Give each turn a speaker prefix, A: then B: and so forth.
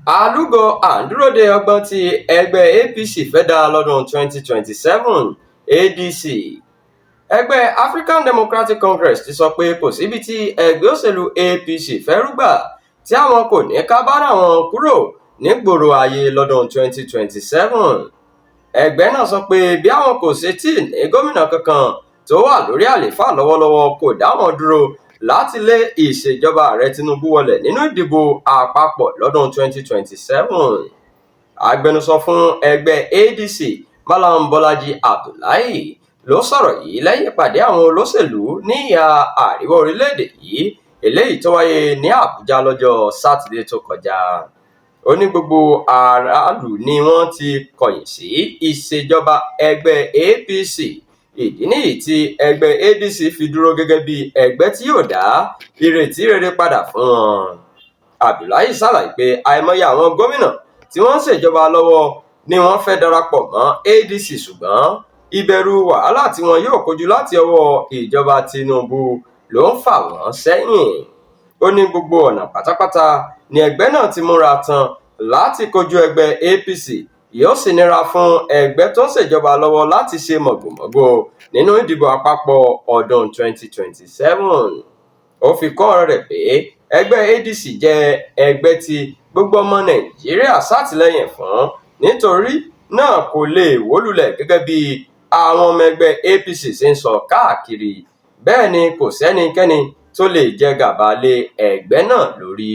A: Alúgọ à ń dúró de ọgbọ́n tí ẹgbẹ́ APC fẹ́ dá lọ́dún 2027, ADC. Ẹgbẹ́ African Democratic Congress ti sọ pé kò síbi tí ẹgbẹ́ òṣèlú APC fẹ́ rúgbà tí àwọn kò ní ká bánà wọn kúrò nígboro ayé lọ́dún 2027. Ẹgbẹ́ náà sọ pé bí àwọn kò ṣe tíì ní gómìnà kankan tó wà lórí àlééfà lọ́wọ́lọ́wọ́ kò dá wọn dúró láti lé ìṣèjọba Ààrẹ Tinubu wọlẹ̀ nínú ìdìbò àpapọ̀ lọ́dún 2027. Agbẹnusọ fún ẹgbẹ́ ADC, Malam Bolaji Abdullahi, ló sọ̀rọ̀ yìí lẹ́yìn ìpàdé àwọn olóṣèlú ní ìhà àríwá orílẹ̀-èdè yìí eléyìí tó wáyé ní Àbújá lọ́jọ́ Sátidé tó kọjá. Ó ní gbogbo aráàlú ni wọ́n ti kọ̀yìn sí ìṣèjọba ẹgbẹ́ APC, ìdí nìyí tí ẹgbẹ́ ADC fi dúró gẹ́gẹ́ bí ẹgbẹ́ tí yóò dá ìrètí rere padà fún wọn. Abdullahi ṣàlàyé pé àìmọye àwọn gómìnà tí wọ́n ń ṣèjọba lọ́wọ́ ni wọ́n fẹ́ darapọ̀ mọ́ ADC, ṣùgbọ́n ìbẹ̀rù wàhálà tí wọn yóò kojú láti ọwọ́ ìjọba Tinubu ló ń fà wọ́n sẹ́yìn. Ó ní gbogbo ọ̀nà pátápátá ni ẹgbẹ́ náà ti múra tán láti kojú ẹgbẹ́ APC, yóò sì nira fún ẹgbẹ́ tó ń ṣèjọba lọ́wọ́ láti ṣe mọ̀gòmọ́gó nínú ìdìbò àpapọ̀ ọdún 2027. Ó fi kún ọ̀rọ̀ rẹ̀ pé ẹgbẹ́ ADC jẹ́ ẹgbẹ́ tí gbogbo ọmọ Nàìjíríà ṣàtìlẹ́yìn fún, nítorí náà kò lè wó lulẹ̀ gẹ́gẹ́ bí àwọn ọmọ ẹgbẹ́ APC ṣe ń sọ káàkiri, bẹ́ẹ̀ ni kò sẹ́nikẹ́ni tó lè jẹ gàba lé ẹgbẹ́ náà lórí.